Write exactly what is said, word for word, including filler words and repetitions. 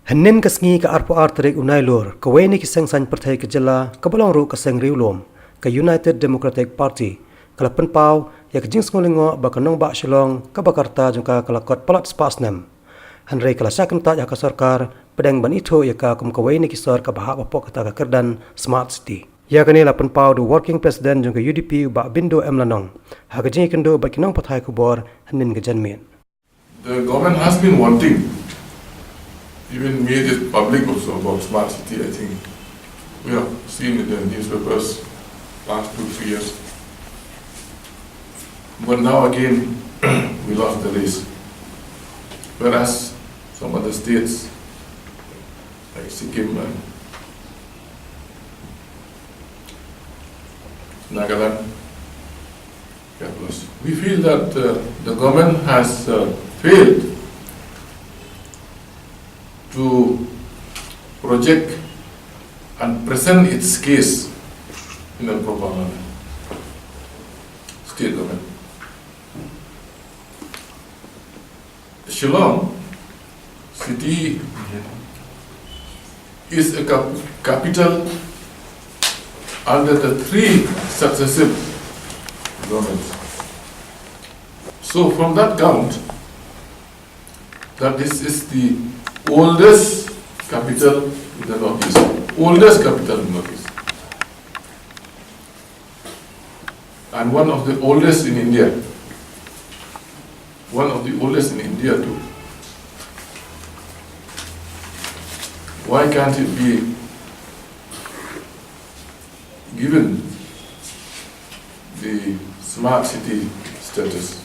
Hynnin ka sngi ka arphew ar tarik u Nailur, kawei na ki seng saiñ pyrthei ka jylla, kaba long ruh ka seng riewlum, ka United Democratic Party, ka la pynpaw ïa ka jingsngew lyngngoh ba ka nongbah Shillong, kaba ka rta jong ka ka la kot palat spah snem. Hynrei ka la shah kyntait ha ka sorkar, pdeng ban ithuh ïa ka kum kawei na ki sor kaba hap hapoh kata ka kyrdan Smart City. Ïa kane la pynpaw da u Working President jong ka U D P u Bah Bindo M Lanong ha ka jingïakynduh bad ki nongpathai khubor hynnin ka janmiet. The government has been wanting, even made it public also about Smart City, I think. We have seen in the newspapers last two, three years. But now again, we lost the race. Whereas some other states, like Sikkim and Nagaland, we have lost. We feel that uh, the government has uh, failed to project and present its case in a proper manner. State government. Shillong city is a cap- capital under the three successive governments. So from that count, that this is the oldest capital in the Northeast. Oldest capital in the Northeast. And one of the oldest in India. One of the oldest in India too. Why can't it be given the smart city status?